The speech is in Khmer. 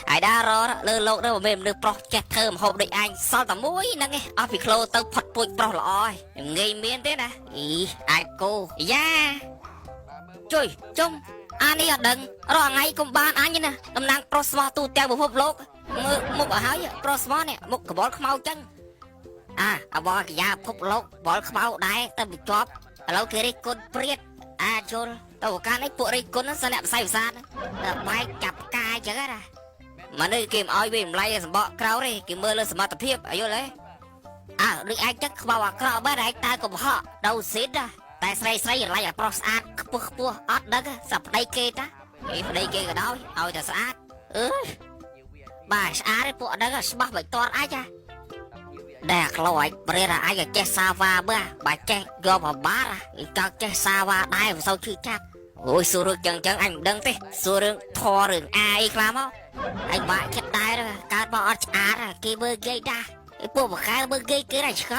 ហើយដើររលើលោកទៅមិនមនុស្សប្រុសចេះធ្វើម្ហូបដូចអញសល់តែមួយហ្នឹងឯងអស់ពីក្លូទៅផុតពូជប្រុសល្អឯងងាយមានទេណាអីអាចគោយ៉ាជួយជុំអានេះអត់ដឹងរាល់ថ្ងៃកុំបានអញណាតំណាងប្រុសស្មោះទូទាំងពិភពលោកមើលមុខឲ្យហើយប្រុសស្មោះនេះមុខកបលខ្មៅចឹងអាអបកយ៉ាពិភពលោកបលខ្មៅដែរតែវាជាប់ឥឡូវគេរិះគន់ព្រាតអាចុលទៅកាលនេះពួករិះគន់ហ្នឹងសិនអ្នកផ្សាយផ្សាដល់បែកចាប់ផ្កាយចឹងណា មនុស្សគេមិនឲ្យវាតម្លៃសម្បកក្រៅទេគេមើលលើសមត្ថភាពអាយល់ទេអើដូចឯងចឹងខ្វៅអាក្រក់បែរឯងតើកុំហក់ទៅស៊ីតណាតែស្រីស្រីតម្លៃឲ្យប្រុសស្អាតខ្ពស់ខ្ពស់អត់ដឹងសប្តីគេតាគេប្តីគេក៏ដោយឲ្យតែស្អាតអើយបាទស្អាតទេពួកដឹងស្បោះបៃតងអាចដែលក្លោឯងព្រារឯងចេះសាវ៉ាមើលបើចេះយកបបារចង់ចេះសាវ៉ាដែរមិនសូវឈឺចាប់អូយសួររឿងចឹងចឹងអញមិនដឹងទេសួររឿងធររឿងអាអីខ្លះមក អញបាក់ចិត្តដែរកើតមកអត់ឆ្អាតគេមើលគេដែរពួកបកែមើលគេគេដែរឆ្កល់។